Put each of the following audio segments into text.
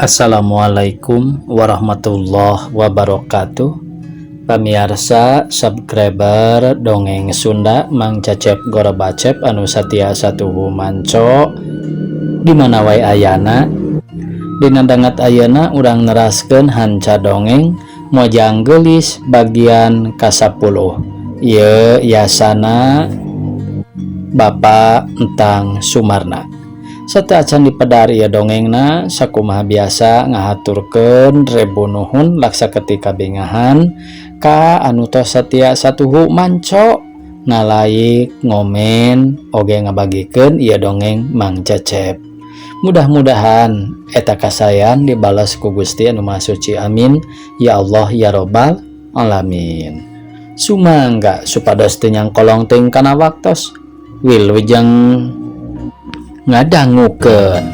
Assalamualaikum warahmatullahi wabarakatuh. Pamiarsa subscriber dongeng Sunda Mang Cecep Gorobacep anu satia satuhu manco di mana wae ayana. Dina danget ayeuna urang neraskeun hanca dongeng Mojang Geulis bagian ka-10. Ieu yasana Bapak Entang Sumarna. Sateuacan dipedar ieu dongengna, sakumaha biasa ngahaturkeun rebu nuhun laksa ketika bingahan ka anu tos satia satuhu manco ngalaik, ngomen, oge ngabagikeun ieu dongeng Mang Cecep. Mudah-mudahan eta kasayan dibalas ku Gusti Anu Maha Suci, amin ya Allah ya robbal alamin. Sumangga supados teu nyangkolong teuing kana waktos, wilujeng ngadangukeun.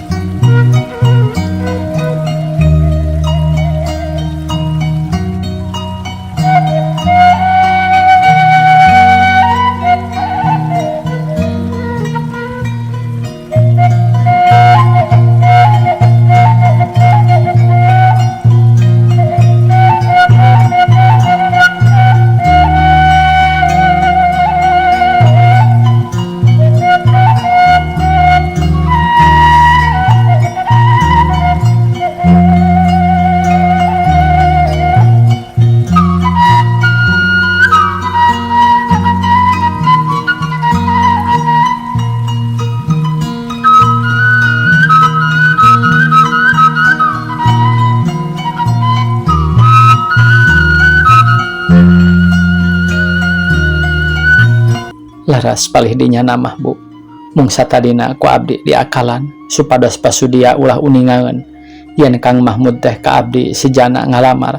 Laras palih dinya namah bu mungsa tadina ku abdi diakalan supados pasudia ulah uningaeun yen Kang Mahmud teh ka abdi sejana ngalamar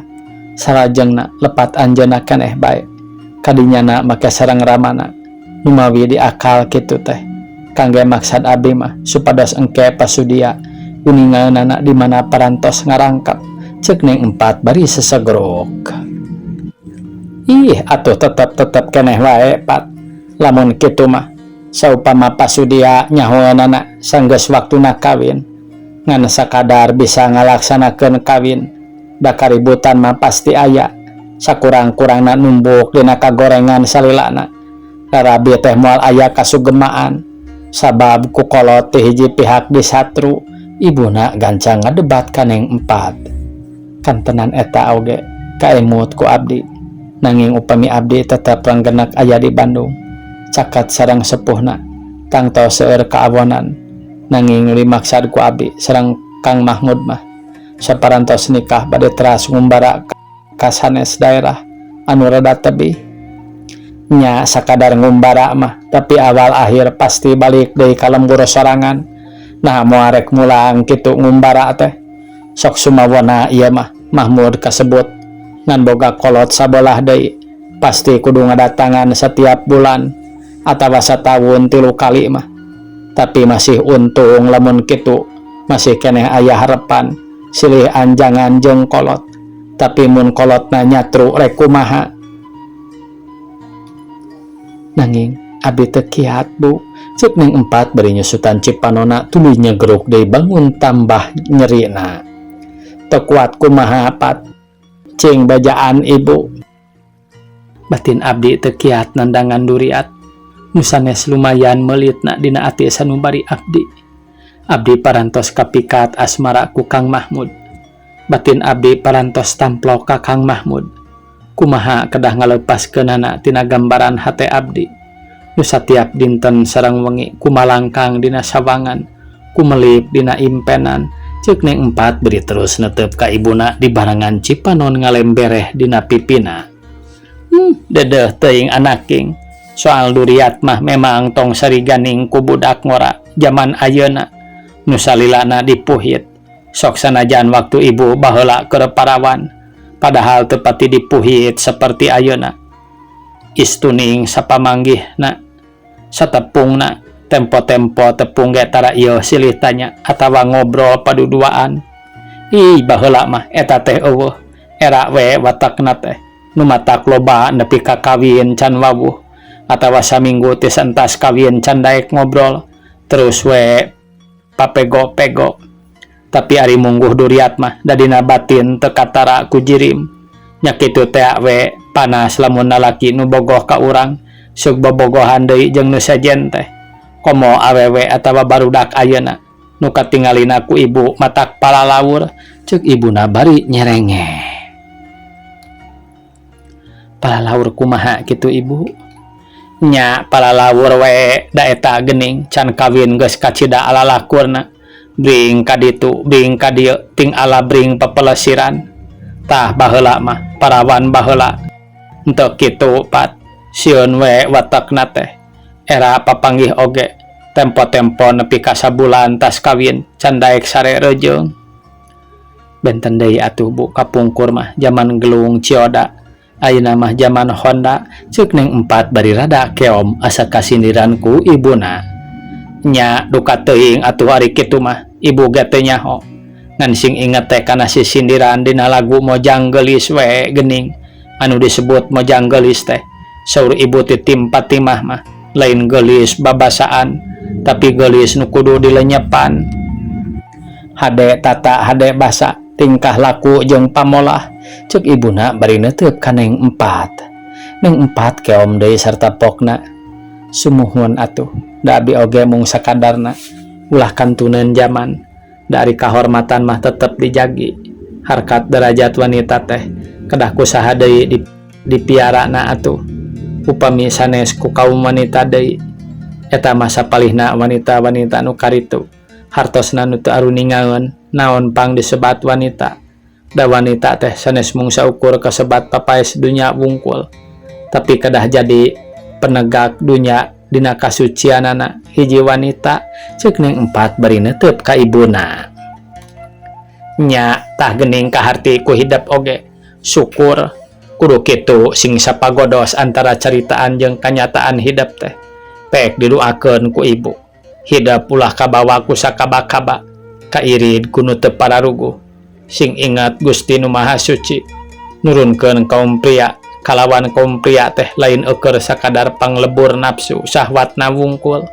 salajengna lepat anjeunna keneh bae kadinyana make sareng ramana numawi diakal kitu teh kangge maksad abdi mah supados engke pasudia uningaeunana di mana parantos ngarangkap ceuk Neng Empat bari sesegrok. Ih atuh tetep-tetep keneh wae Pat lamun kitu mah saupama pasudia nyahoeunana sanggeus waktuna kawin ngan sakadar bisa ngalaksanakeun kawin da kaributan mah pasti aya sakurang-kurangna numbuk dina kagorengan salilana rarabi teh moal aya kasugemaan sabab ku kolot ti hiji pihak disatru ibuna gancang ngadebat ka Neng Empat. Kantenan eta oge kaemut ku abdi nanging upami abdi tetep ranggenak aya di Bandung cakat sareng sepuhna tangto seueur kaawonan nanging nu dimaksad ku abdi sareng Kang Mahmud mah saparantos nikah bade teras ngumbara ka sanes daerah anu rada tebih nya sakadar ngumbara mah tapi awal akhir pasti balik deui ka lembur sorangan nah moal rek mulang kitu ngumbara teh sok sumawona ieu mah Mahmud kasebut ngan boga kolot sabolah deui pasti kudu ngadatangan setiap bulan atawa satahun 3 kali mah tapi masih untung lamun kitu masih keneh aya harepan silih anjangan jeung kolot tapi mun kolotna nyatru rek kumaha nanging abdi teu kiat bu ceuk Neng Empat bari nyusutan cipanona tuluy nyegruk deui bangun tambah nyerina teu kuat kumaha Pat cing bejaan ibu batin abdi teu kiat nandangan duriat nu sanes lumayan meulitna dina ati sanubari abdi. Abdi parantos kapikat asmara ku Kang Mahmud. Batin abdi parantos tamplok ka Kang Mahmud. Kumaha kedah ngalepaskeunana tina gambaran hate abdi. Nu satiap dinten sareng wengi kumalangkang dina sawangan, kumelip dina impenan. Ceuk Neng Empat beri terus netep ka ibuna di barengan cipanon ngalembereh dina pipina. Dedeh teuing anaking. Soal duriat mah memang tong sariganing ku budak ngora zaman ayeuna nu salilana dipuhit. Sok sanajan waktu ibu baheula keur parawan padahal teu pati dipuhit seperti ayeuna. Istuning sapamanggihna satepungna tempo-tempo tepung ge tara ieu silih tanya atawa ngobrol paduduaan. Ih baheula mah eta teh eueuh era we watakna teh nu matak loba nepi ka kawin can wawuh atawa saminggu ti sentas kawin can daek ngobrol terus we papego-pego. Tapi ari mungguh duriat mah da dina batin teu katara ku jirim. Nya kitu tea we panas lamun lalaki nu bogoh ka urang sug bobogohan deui jeung nu sejen teh. Komo awewe atawa barudak ayeuna nu katingalina ku ibu matak palalawur, ceuk ibuna bari nyerengeh. Palalawur kumaha kitu ibu? Nya palalawur we da eta geuning can kawin geus kacida alalakurna. Bring ka ditu bring ka dieu ting ala bring pepelesiran. Tah baheula mah parawan baheula henteu kitu pat sieun we watekna teh. Era papanggih oge tempo-tempo nepi ka sabulan tas kawin can daek sare reujeung. Benten deui atuh bu kapungkur mah jaman gelung cioda ayeuna mah jaman Honda ceuk Neng Empat bari rada keom asa kasindiran ku ibuna. Nya duka teuing atuh ari kitu mah ibu ge teu nyaho. Ngan sing inget teh kana sisindiran dina lagu Mojang Geulis we geuning anu disebut Mojang Geulis teh saur ibu Titim Fatimah mah lain geulis babasaan tapi geulis nu kudu dilenyepan. Hade tata hade basa tingkah laku jeung pamolah ceuk ibuna bari neuteub ka Neng Empat. Neng Empat keom deui sarta pokna. Sumuhun atuh da abi oge mung sakadarna ulah kantuneun jaman da ari kahormatan mah tetep dijagi harkat derajat wanita teh kedah ku saha deui dipiarana atuh upami sanes ku kaum wanita deui eta mah sapalihna wanita-wanita nu karitu hartosna nu teu aruningaeun naon pang disebat wanita da wanita teh sanes mung saukur kasebat papaes dunya wungkul tapi kedah jadi penegak dunya dina kasucianana hiji wanita ceuk Neng Empat bari neuteub ka ibuna. Nya tah geuning kaharti ku hidep oge syukur kudu kitu sing sapagodos antara caritaan jeung kanyataan hidep teh pek diduakeun ku ibu hidep ulah kabawa ku sakaba-kaba kairid ku nu teu pararuguh sing ingat Gusti nu Maha Suci nurunkeun kaum pria kalawan kaum pria teh lain eueur sakadar panglebur nafsu syahwatna wungkul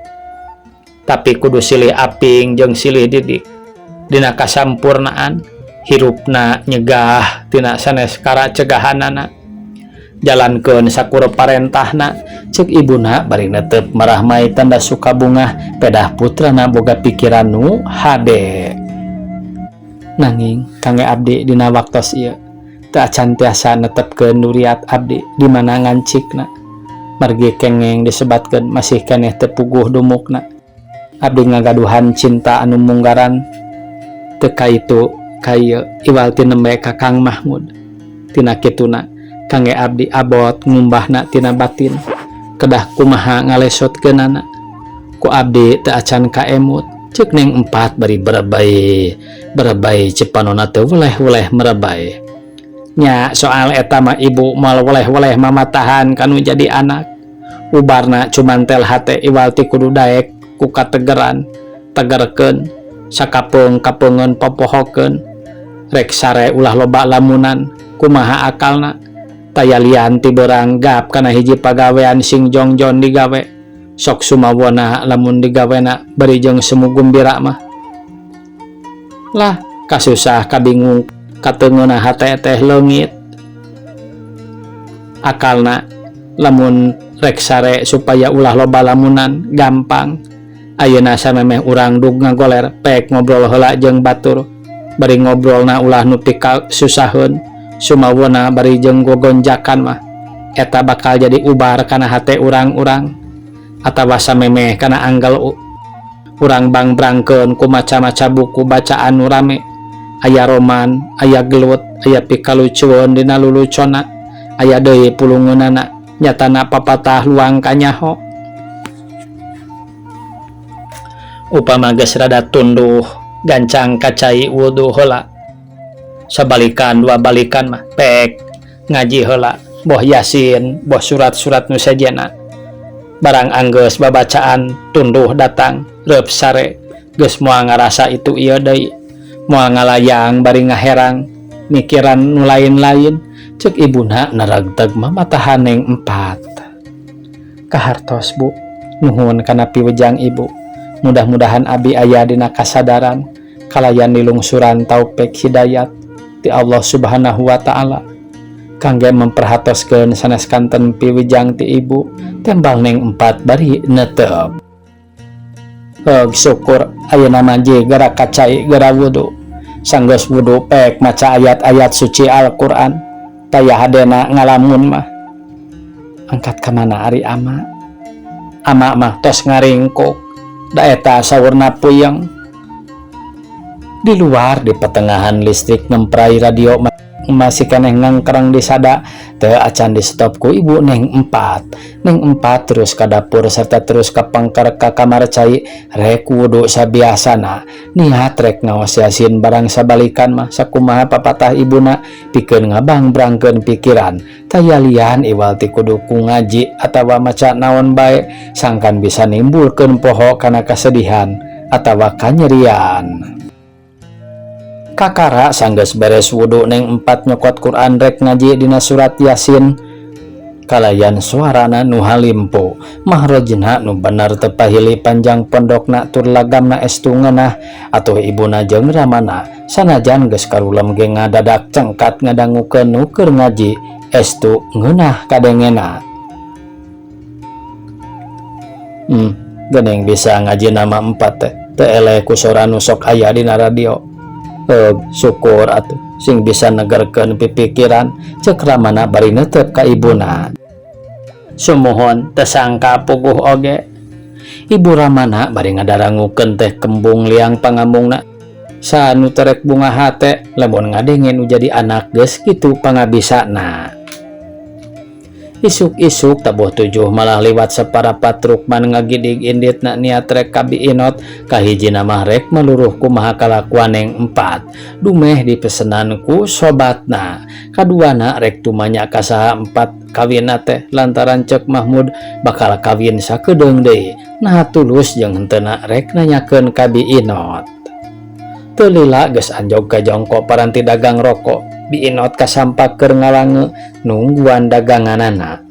tapi kudu silih aping jeung silih didik dina kasampurnaan hirupna nyegah tina sanes kara cegahanana jalankeun sakur parentahna ceuk ibuna bari netep marahmai tanda suka bungah pedah putrana boga pikiran nu hade. Nanging kangge abdi dina waktos ieu teu acan tiasa netepkeun duriat abdi di mana ngancikna margi kengeng disebatkeun masih keneh teu puguh dumukna. Abdi ngagaduhan cinta anu munggaran teu kaitu ka ieu iwal ti nembe ka Kang Mahmud. Tina kituna kangge abdi abot ngumbahna tina batin kedah kumaha ngalesotkeunana ku abdi teu acan kaemut ceuk Neng Empat bari berebay berebay cepanona teu weleh-weleh merebay. Nya soal eta mah ibu moal weleh-weleh mamatahan kanu jadi anak ubarna cumantel hate iwal ti kudu daek ku kategeran tegerkeun sakapeung kapeungeun popohokeun rek sare ulah loba lamunan kumaha akalna taya lian ti beurang gap kana hiji pagawean sing jongjon digawe sok sumawona lamun digawena bari jeung semu gumbira mah lah kasusah kabingung katengeuna hate teh leungit akalna lamun rek sare supaya ulah loba lamunan gampang ayeuna samemeh urang dug ngagoler pek ngobrol heula jeung batur bari ngobrolna ulah nu pikasusaheun sumawona bari jeung gogonjakan mah eta bakal jadi ubar kana hate urang-urang atawa samemeh kana anggal urang bangbrangkeun ku maca-maca buku bacaan nu rame aya roman aya gelut aya pikalucueun dina lulucona aya deui pulungeunana nyatana papatah luang kanyaho. Upama geus rada tunduh gancang kacai wudu heula sabalikan dua balikan mah pek ngaji heula boh yasin boh surat-surat nu sejenna barang anggeus babacaan tunduh datang reup sare geus moal ngarasa itu ieu deui moal ngalayang bari ngaherang mikiran nu lain-lain ceuk ibuna naragteg mamatahan Neng Empat. Kahartos bu nuhun kana piwejang ibu mudah-mudahan abi aya dina kasadaran Kalayan dilungsuran taufik hidayat ti Allah Subhanahu wa taala. Kangge memperhatoskeun sanes kanten piwijang ti ibu, tembal Neng Empat bari netep. Heug syukur ayeuna mah je geura ka cai geura wudu. Sanggeus wudu pek maca ayat-ayat suci Al-Qur'an. Taya hadena ngalamun mah. Angkat ka mana ari ama? Ama mah tos ngaringkuk. Da eta saurna puyeng. Di luar di pertengahan listrik ngemprai, radio masih keneh ngangkereng disada teu acan di stop ku ibu Neng Empat. Neng Empat terus ka dapur serta terus ka pengker ka kamar cai rek wudu. Sabiasana niat rek ngaos Yasin barang sabalikan mah sakumaha papatah ibuna pikeun ngabangbrangkeun pikiran. Taya lian iwal ti kudu ku ngaji atawa maca naon bae sangkan bisa nimbulkeun poho kana kesedihan atawa kanyerian. Kakara sanggeus beres wudu, Neng Empat nyokot Quran rek ngaji dina surat Yasin kalayan suarana nu halimpo, mahrojna nu bener teu pahili, panjang pondokna tur lagamna estu ngeunah. Atuh ibuna jeung ramana sanajan geus karulem ge ngadadak cengkat ngadangukeun nu keur ngaji, estu ngeunah kadengena. Geuning bisa ngaji nama Empat teh teu eleh ku sora nu sok aya dina radio. Heug syukur atuh sing bisa negerkeun pipikiran, ceuk ramana bari netep ka ibuna. Sumuhun, teu sangka puguh oge. Ibu ramana bari ngadarangukeun teh kembung liang pangambungna. Sanu terek bunga hate lamun ngadenge nu jadi anak geus kitu pangabisana. Isuk-isuk tabuh 7 malah liwat saparapat Rukman ngagidig inditna niat rek ka Bi Inot. Kahijina mah rek maluruh kumaha kalakuan Neng Empat dumeh dipesenan ku sobatna. Kaduana rek tumanya ka saha Empat kawinna teh lantaran cek Mahmud bakal kawin sakedeung deui. Nah, tulus jeung henteuna rek nanyakeun ka Bi Inot. Teu lila geus anjog ka jongko paranti dagang rokok. Bi Inot kasampak keur ngalange nungguan daganganana.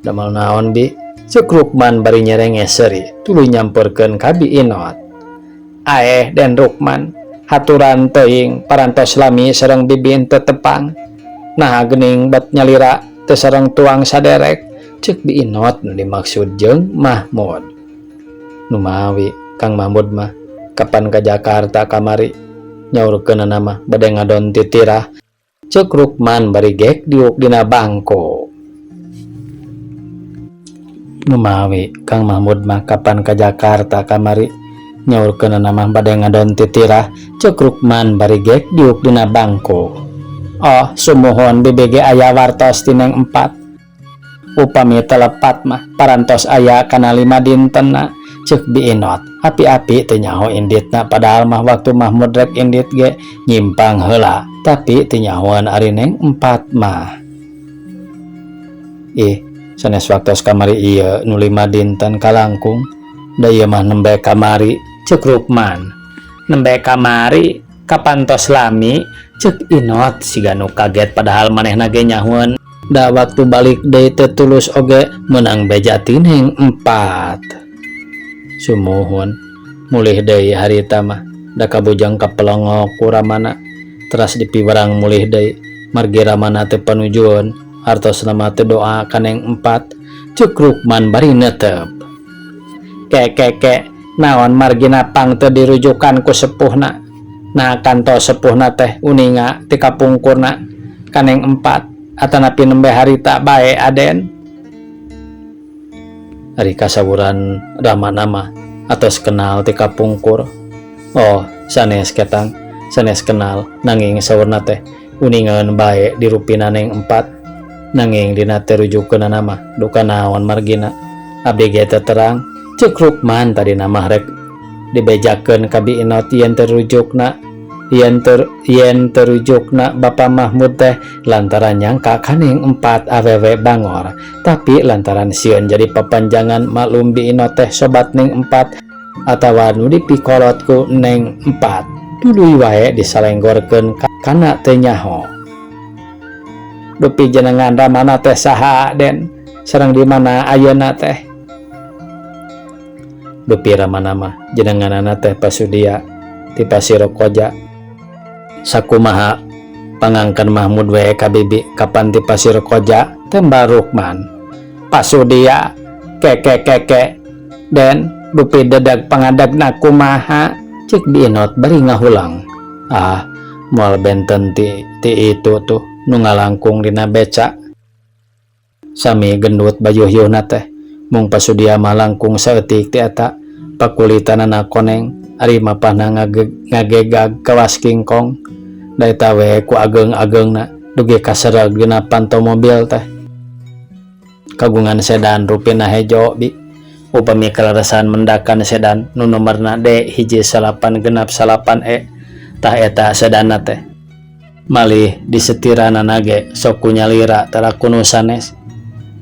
"Damel naon, Bi?" cek Rukman bari nyerenge seuri tuluy nyamperkeun ka Bi Inot. "Aeh, Den Rukman, haturan teuing parantos lami sareng Bibin teu tepang. Nah, geuning bet nyalira teu sareng tuang saderek," cek Bi Inot nu dimaksud jeung Mahmud. "Numawi Kang Mahmud mah kapan ka Jakarta kamari? Nyaurkeunana mah bade ngadon titirah," cek Rukman bari gek diuk dina bangku. "Numawi Kang Mahmud mah kapan ka Jakarta kamari? Nyaurkeunana mah bade ngadon titirah," cek Rukman bari gek diuk dina bangku. "Oh, sumuhun. Bibi ge aya wartos ti Neng Empat. Upami teu lepat mah parantos aya kana 5 dintenna," cek Bi Inot. Api-api teu nyaho inditna, padahal mah waktu Mahmud rek indit ge nyimpang heula tapi teu nyahoan ari Neng Empat mah. "Ih, sanes waktos kamari ieu nu 5 dinten kalangkung, da ieu mah nembe kamari," cek Rukman. "Nembe kamari? Kapan tos lami?" cek Inot siga nu kaget, padahal manehna ge nyahoan da waktu balik deui teu tulus oge meunang beja ti Neng Empat. "Sumuhun, mulih deui harita mah da kabujang kapelongok ku ramana teras dipiwarang mulih deui margi ramana teu panujueun hartosna mah teu doa ka Neng Empat," cek Rukman bari netep. "Ke ke ke, naon margina pang teu dirujukan ku sepuhna? Nah, kantos sepuhna teh uninga ti kapungkurna ka Neng Empat atanapi nembe harita bae, Aden?" "Ari kasawuran ramana mah atos kenal ti kapungkur." "Oh, sanes ketang, sanes kenal, nanging saurna teh uningaeun bae dirupina Neng Empat, nanging dina teu rujukeunana mah duka naon margina, abdi ge teu terang," cek Rukman. Tadina mah rek dibejakeun ka Bi Inot yen teu rujukna yen terujukna Bapak Mahmud teh lantaran nyangka ka Neng Empat awewe bangor, tapi lantaran sieun jadi papanjangan, maklum Bi Inot teh sobat Neng Empat atawa nu dipikolot ku Neng Empat, tuluy wae disalenggorkeun kana teu nyaho. "Dupi jenengan ramana teh saha, Den, sareng di mana ayeuna teh?" "Dupi ramana mah jenenganana teh pasudia Ti Pasir Koja. Sakumaha pangangken Mahmud we ka bibi kapan ti Pasir Koja tembal Rukman. Pasudia keke keke den dupi dedag pangadagna kumaha cek Bi Inot bari ngahulang. Ah moal benten ti ti itu tuh nu ngalangkung dina beca. Sami gendut bayuh-yuhna teh mung Pasudia mah langkung saeutik ti eta pakulitanana koneng ari mapahna ngagegag kawas kingkong da eta we ku ageung-ageungna dugi kasereg dina panto mobil teh. Kagungan sedan rupina hejo bi upami kaleresan mendakan sedan nu nomerna D hiji salapan genap salapan E tah eta sedanna teh. Malih disetiranana ge sok ku nyalira tara ku nu sanes.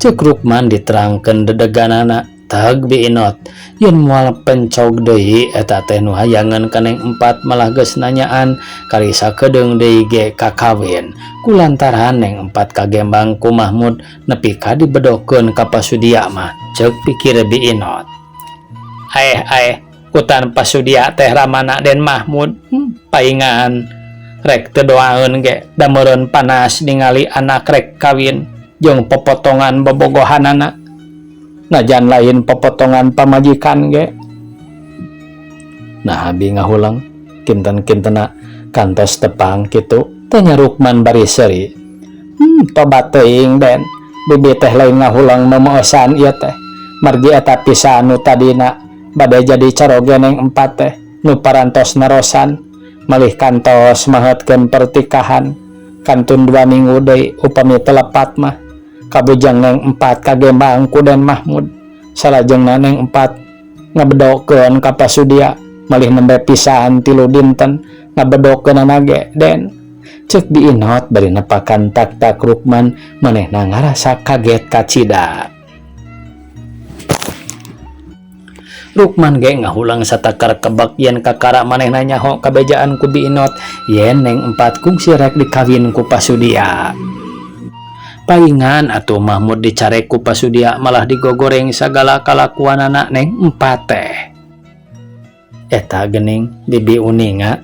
Ceuk Rukman diterangkeun dedeganana tag Bi Inot yen moal pencog deui eta teh nu hayangeun ka Neng Empat malah geus nanyaan kari sakedeung deui ge kakawin kulantaran Neng Empat kagembang ku Mahmud nepi ka dibedokeun ka Pasudia mah ceuk pikir Bi Inot. Aeh aeh kutan Pasudia teh ramana Den Mahmud paingan rek teu doaeun ge da meureun panas ningali anak rek kawin jeung popotongan bobogohanana najan lain popotongan pamajikan ge. Nah abi ngahulang kinten-kintena kantos tepang kitu tanya Rukman bari seuri. Tobat teuing Den bibi teh lain ngahulang memeosan ieu teh margi eta pisan nu tadina bade jadi caroge Neng Empat teh nu parantos narosan malih kantos maheutkeun pertikahan kantun 2 minggu deui upami teu lepat mah kabujang Neng Empat kagembang ku Den Mahmud salajengna Neng Empat ngabedokeun ka Pasudia malih nembe pisahan 3 dinten ngabedokeunana ge Den ceuk Bi Inot bari nepakan tak-tak Rukman manehna ngarasa kaget kacida. Rukman ge ngahulang satakar kebak yen kakara manehna nyaho kabejaan ku Bi Inot yen Neng Empat kungsi rek dikawin ku Pasudia. Paingan atuh Mahmud dicarek ku Pasudia malah digogoreng sagala kalakuanana Neng Empat teh. Eta geuning bibi uninga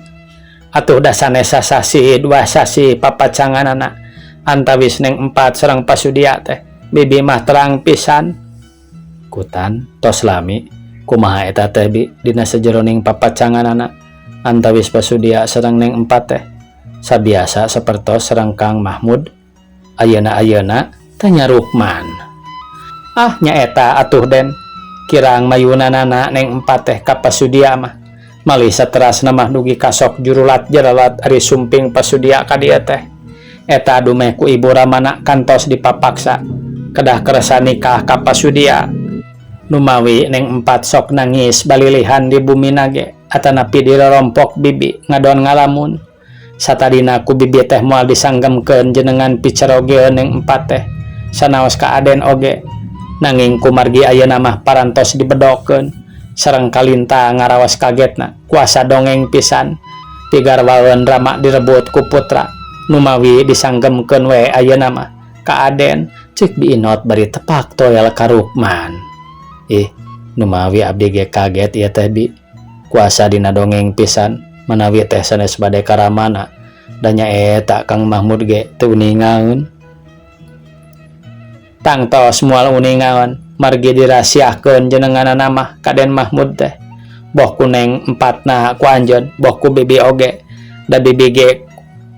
atuh da sanes sasasi 2 sasi papacanganana antawis Neng Empat sareng Pasudia teh bibi mah terang pisan. Kutan tos lami kumaha eta teh bi dina sajeroning papacanganana antawis Pasudia sareng Neng Empat teh sabiasa sapertos sareng Kang Mahmud. Ayeuna-ayeuna tanya Rukman. Ah nyaeta atuh Den kirang mayunanana Neng Empat teh ka Pasudia mah malih saterasna mah dugi kasok jurulat jeralat ari sumping Pasudia ka dieu teh. Eta dumeh ku ibu ramana kantos dipapaksa kedah kersa nikah ka Pasudia. Numawi Neng Empat sok nangis balilihan di bumi nage atanapi dirorompok bibi ngadon ngalamun. Satadina ku bibi teh moal disanggemkeun jenengan picarogeun Neng Empat teh sanaos ka Aden oge. Nanging kumargi ayeuna mah parantos dibedokeun sareng kalinta ngaraos kagetna kuasa dongeng pisan pigarwaeun rama direbut ku putra numawi disanggemkeun we ayeuna mah ka Aden ceuk Bi Inot bari tepak toel ka Rukman. Ih numawi abdi ge kaget ieu teh bi kuasa dina dongeng pisan manawi teh sanes bade karamana da nyaeta Kang Mahmud ge teu uningaeun. Tangtos moal uningaeun margi dirahasiakeun jenenganana mah ka Den Mahmud teh boh ku Neng Empatna ku anjeun boh ku bibi oge da bibi ge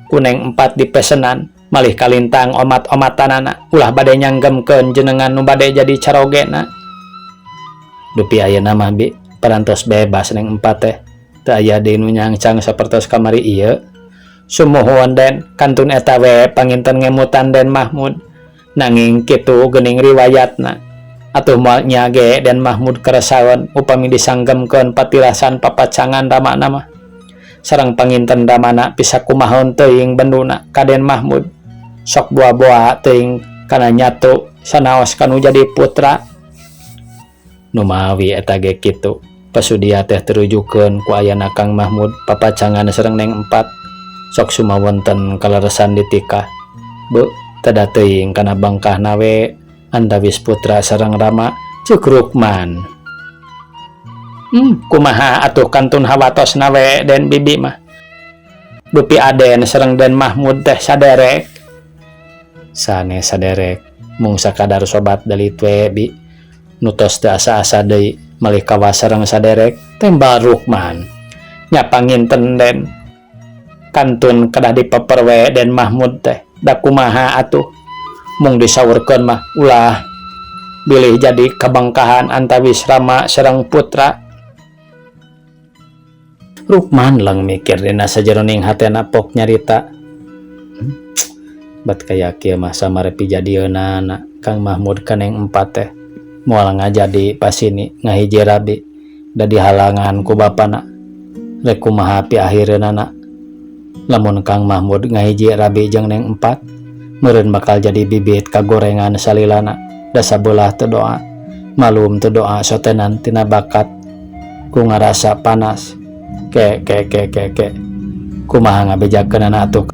ku Neng Empat dipesenan malih kalintang omat-omatanana ulah bade nyanggemkeun jenengan nu bade jadi carogena. Dupi ayeuna mah bi parantos bebas Neng Empat teh teu aya deui nu nyangcang sapertos kamari ieu. Sumuhun Den kantun eta we panginten ngemutan Den Mahmud nanging kitu geuning riwayatna atuh moal nya ge Den Mahmud keresaeun upami disanggemkeun patilasan papacangan ramana mah sareng panginten ramana pisakumaheun teuing benduna ka Den Mahmud sok boa-boa teuing kana nyatu sanaos kanu jadi putra. Numawi eta ge kitu Pasudia teh terujukeun ku ayana Kang Mahmud papacangan sareng Neng Empat sok sumawonten kaleresan ditikah beuh tada teuing kana bangkahna we antawis putra sareng rama ceuk Rukman. Kumaha atuh kantun hawatosna we Den Bibi mah. Dupi Aden sareng Den Mahmud teh saderek. Sanes saderek mung sakadar sobat delit we Bi. Nu tos teu asa-asa deui malih kawas sareng saderek tembal Rukman. Nya panginten Den. Kantun kedah dipeper we Den Mahmud teh. Da kumaha atuh mung disaurkeun mah ulah bilih jadi kabangkahan antawis rama sareng putra. Rukman leng mikir dina sajeroning hatena pok nyarita. Bat kaya kieu mah samare pijadieunana Kang Mahmud ka Neng Empat teh moal ngajadi pasini ngahiji rabi da dihalangan ku bapana. Rek kumaha piakhireunana lamun Kang Mahmud ngahiji rabi jeung Neng Empat meureun bakal jadi bibit kagorengan salilana da sabelah teu doa malum teu doa sotenan tina bakat ku ngarasa panas ke ke ke ke ke kumaha ngabejakeunana atuh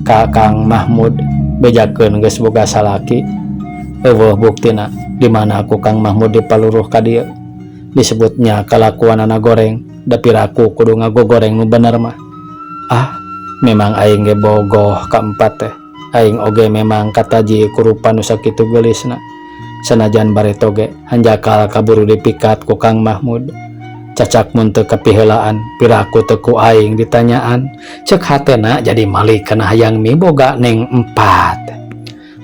ka Kang Mahmud bejakeun geus boga salaki eueuh buktina di mana ku Kang Mahmud dipaluruh ka dieu disebutnya kalakuanana goreng da piraku kudu ngagogoreng nu bener mah. Ah memang aing ge bogoh ka Empat teh. Aing oge memang kataji ku rupa nu sakitu geulisna. Sanajan bareto ge hanjakal kaburu dipikat ku Kang Mahmud. Cacak mun teu kapiheulaan piraku teu ku aing ditanyaan ceuk hatena jadi malik kana hayang miboga Neng Empat.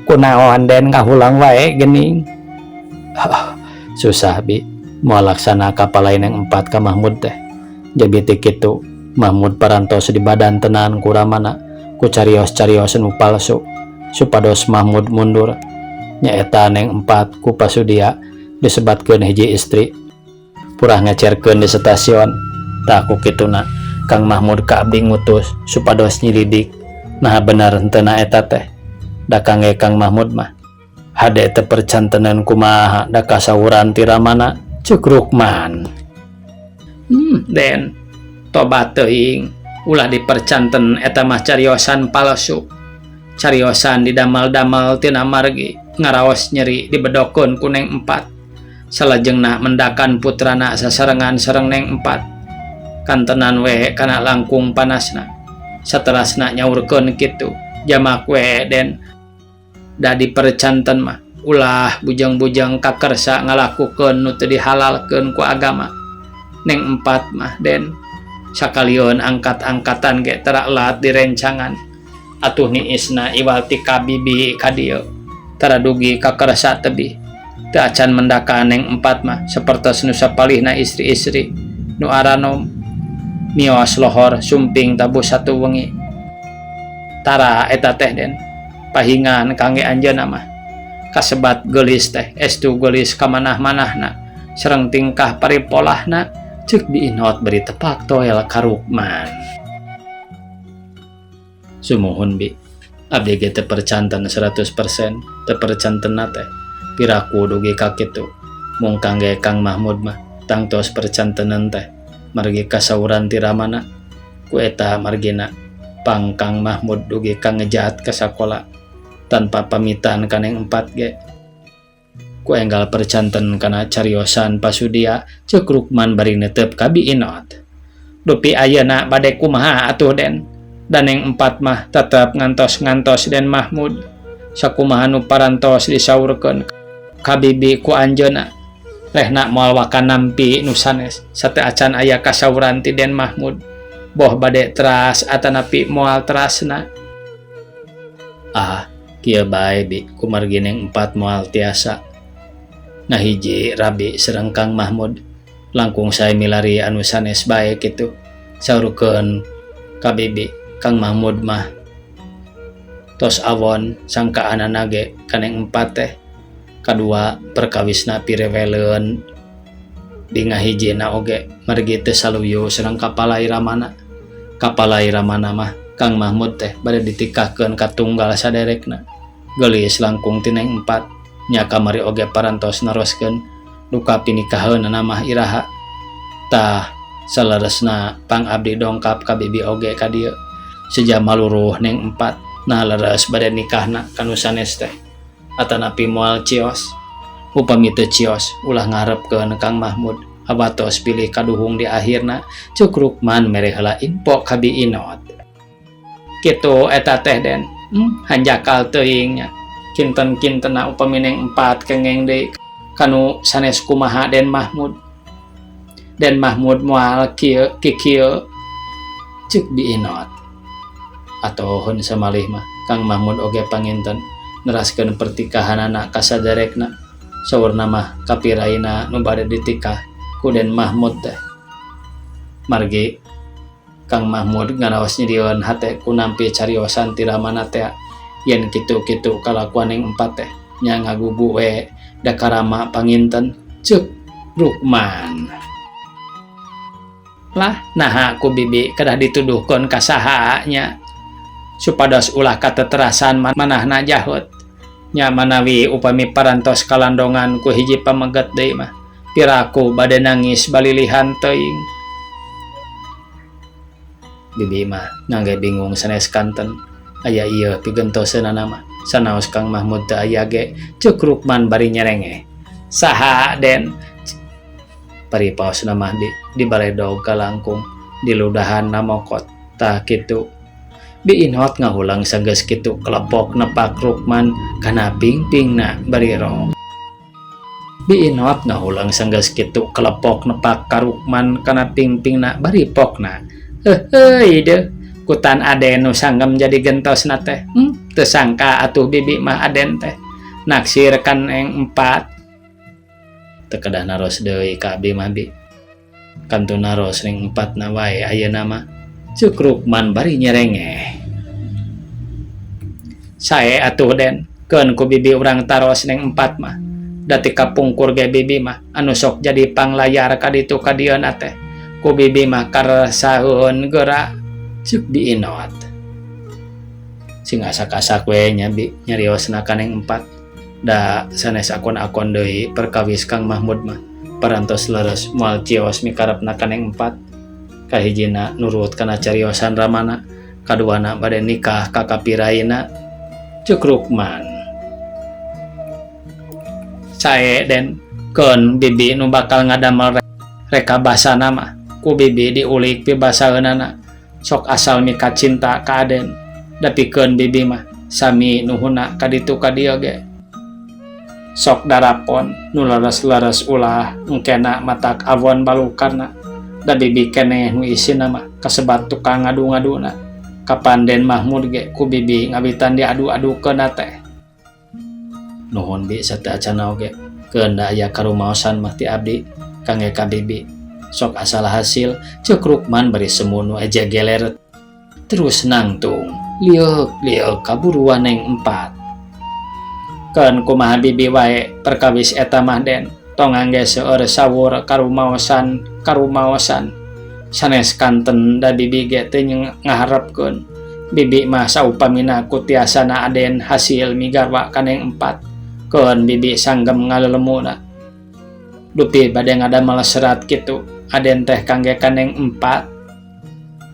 Kunaon Den ngahulang wae geuning. Susah Bi moal laksana kapalai Neng Empat ka Mahmud teh. Jadi ti kitu Mahmud parantos di badan tenan ku ramana ku carios-carios nu palsu supados Mahmud mundur. Nyaeta Neng Empat ku pasudia disebatkeun hiji istri purah ngecerkeun di stasiun. Tah ku kituna Kang Mahmud ka abdi ngutus supados nyilidik naha bener henteu na eta teh. Da kangge Kang Mahmud mah hade teu percantenan kumaha da kasawuran ti ramana ceuk Rukman. Den tobat teuing ulah dipercanten eta mah cariosan palsu. Cariosan didamal-damal tina margi ngaraos nyeri dibedokeun ku Neng Empat. Salajengna mendakan putrana sasarengan sareng Neng Empat. Kantenan we kana langkung panasna. Saterasna nyaurkeun kitu jamak we Den da dipercanten mah ulah bujang-bujang kakersa ngalakukeun nu teu dihalalkeun ku agama. Neng Empat mah Den sakalieun angkat-angkatan ge tara elat direncangan. Atuh niisna iwal ti ka bibi ka dieu tara dugi kakersa tebih. Teu acan mendakan Neng Empat mah sapertos nu sapalihna istri-istri nu aranom mios lohor sumping tabuh satu wengi. Tara eta teh Den pahingan kangge anjeunna mah kasebat geulis teh estu geulis kamanah-manahna sareng tingkah paripolahna ceuk Bi Inot bari tepak toel ka Rukman. Sumuhun Bi abdi ge teu percanten 100% teu percantenna teh piraku dugi ka kitu mung kangge Kang Mahmud mah tangtos percantenan teh margi kasauran ti ramana ku eta margina pang Kang Mahmud dugi ka ngejat ka sakola tanpa pamitan ka Neng Empat ge ku enggal percanten kana cariosan pasudia ceuk Rukman bari netep ka Bi Inot. Dupi ayeuna bade kumaha atuh Den da Neng Empat mah tetep ngantos-ngantos Den Mahmud sakumaha nu parantos disaurkeun ka bibi ku anjeunna lehna moal waka nampi nu sanes sateu acan aya kasauran ti Den Mahmud boh bade teras atanapi moal terasna. Ah kieu bae Bi kumargi Neng Empat moal tiasa ngahiji rabi sareng Kang Mahmud langkung sae milari anu sanes bae kitu saurkeun ka bibi Kang Mahmud mah tos awon sangkaanana ge ka Neng Empat teh kadua perkawisna pireweleun di ngahijina oge margi teu saluyu sareng kapalai ramana. Kapalai ramana mah Kang Mahmud teh bade ditikahkeun ka tunggal saderekna geulis langkung ti Neng Empat nya kamari oge parantos naroskeun duka pinikaheunana mah iraha. Tah saleresna pang abdi dongkap ka bibi oge ka dieu seja maluruh Neng Empat nah leres bade nikahna ka nu sanes teh atanapi moal cios. Upami teu cios ulah ngarepkeun Kang Mahmud. Hawatos bilih kaduhung di akhirna Cuk Rukman mere heula info ka Bi Inot. Kitu eta teh Den. Hanjakal teuing nya. Kinten-kintenna upami Neng Empat kengeng deui kanu sanes kumaha Den Mahmud. Den Mahmud moal kieu kikieu. Cek Bi Inot. Atohun samalih mah Kang Mahmud oge panginten neraskeun pertikahanana ka saderekna. Saurna mah kapiraina nu bade ditikah ku Den Mahmud teh. Margi Kang Mahmud ngaraos nyerieun hate ku nampi cariosan ti ramana tea yen kitu-kitu kalakuan Neng Empat teh nya ngagugu we da ka Rama panginten ceuk Rukman. Lah naha ku bibi kedah dituduhkeun ka saha nya supados ulah kateterasan manahna jahut. Nya manawi upami parantos kalandongan ku hiji pameget deui mah piraku bade nangis balilihan teuing. Bibi mah ngangge bingung sanes kanten aya ieu pigentoseunana mah sanaos Kang Mahmud teu aya ge ceuk Rukman bari nyerengeh. Saha Den? Paripaosna mah di dibaledog kalangkung diludahan namokot tah kitu. Bi Inot ngahulang sanggeus kitu kelepok nepak Rukman kana pingpingna bari rok. Bi Inot ngahulang sanggeus kitu kelepok nepak ka Rukman kana pingpingna bari pokna. Heuheuy deuh kutan Aden nu sanggem jadi gentosna teh. Teu sangka atuh bibi mah Aden teh naksir ka Neng Empat. Teu kedah naros deui ka abdi mah bi. Kantun naros Neng Empatna wae ayeuna mah. Ceuk Rukman bari nyerengeh. Sae atuh Den, keun ku bibi urang taros Neng Empat mah. Da ti kapungkur ge bibi mah anu sok jadi panglayar ka ditu ka dieuna teh. Ku bibi mah karesaeun geura ceuk Bi Inot. Sing asak-asak we nya bi nyariosna ka Neng Empat. Da sanes akon-akon deui perkawis Kang Mahmud mah parantos leres moal cios mikarepna ka Neng Empat. Kahijina nurut kana cariosan ramana, kaduana bade nikah ka kapiraina ceuk Rukman. Sae Den, keun bibi nu bakal ngadamel rekabasana mah ku bibi diulik pibasaeunana sok asal mika cinta ka Aden da pikeun bibi mah sami nuhunna ka ditu ka dieu ge. Sok darapon nu leres-leres ulah engkena matak awon balukarna da bibi keneh nu isina mah kasebat tukang ngadu-ngaduna. Kapan Den Mahmud ge ku bibi ngawitan diadu-adukeunna teh. Nuhun bi sateuacanna oge keun da aya karumaosan mah ti abdi kangge ka bibi. Sok asal hasil ceuk Rukman bari semu nu eje geler terus nangtung lieuk lieuk kaburuan Neng Empat. Keun kumaha bibi wae perkawis eta mah Den tong ngangge seueur sawur karumaosan karumaosan sanes kanten da bibi ge teu ngaharepkeun. Bibi mah saupamina ku tiasana Aden hasil migarwa ka Neng Empat keun bibi sanggem ngalelemuna. Dupi bade ngadamel serat kitu Aden teh kangge ka Neng Empat.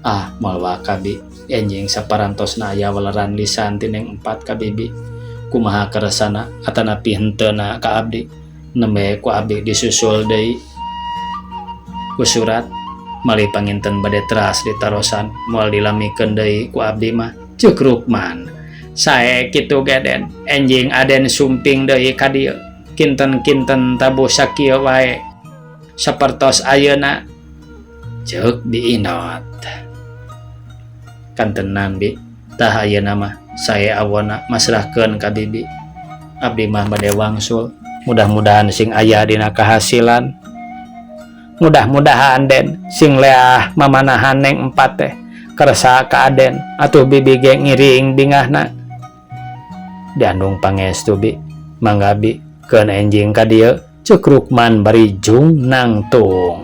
Ah moal waka bi enjing saparantosna aya waleran lisan ti Neng Empat ka bibi. Kumaha keresana atanapi henteuna ka abdi nembe ku abdi disusul deui ku surat malih panginten bade teras ditarosan moal dilamikeun deui ku abdi mah ceuk Rukman. Sae kitu ge Den enjing Aden sumping deui ka dieu kinten-kinten tabuh sakieu wae sapertos ayeuna ceuk Bi Inot. Kantenan bi tah ayeuna mah sae awona masrahkeun ka bibi. Abdi mah bade wangsul mudah-mudahan sing aya dina kahasilan. Mudah-mudahan Den sing leah mamanahan Neng Empat teh kersa ka Aden atuh bibi ge ngiring bingahna. Diandung pangestu bi mangga bi keun enjing ka dieu ceuk Rukman bari jung nangtung.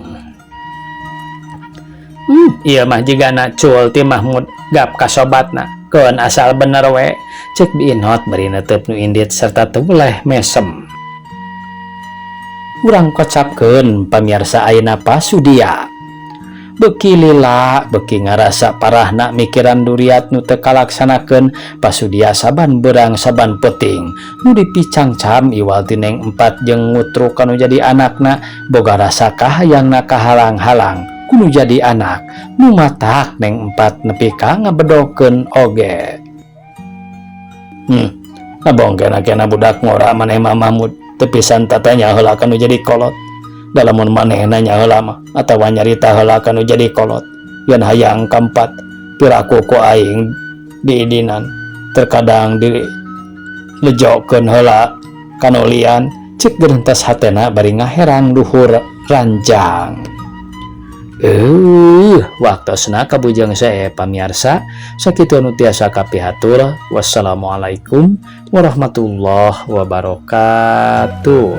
Ieu mah jigana cul ti Mahmud gap ka sobatna keun asal bener we ceuk Bi Inot bari netep nu indit serta teu weleh mesem. Urang kocapkeun pamirsa ayeuna pasudia. Beuki lila beuki ngarasa parahna mikiran duriat nu teu kalaksanakeun pasudia saban beurang saban peuting nu dipicangcam iwal ti Neng Empat jeung ngutruk kanu jadi anakna boga rasa kahayangna kahalang-halang ku nu jadi anak nu matak Neng Empat nepi ka ngabedokeun oge. Ngabongkena-kena budak ngora maneh mah, Mahmud, teu pisan tatanya heula kanu jadi kolot. Da lamun manehna nya heula mah atawa nyarita heula kanu jadi kolot yen hayang ka Empat, piraku ku aing diidinan, terkadang dilejokeun heula kanu lian, cek Gerhentas hatena bari ngaherang luhur ranjang. Waktosna kabujeng saya, pamiarsa, sakitu anu tiasa kapihatur. Wassalamualaikum warahmatullahi wabarakatuh.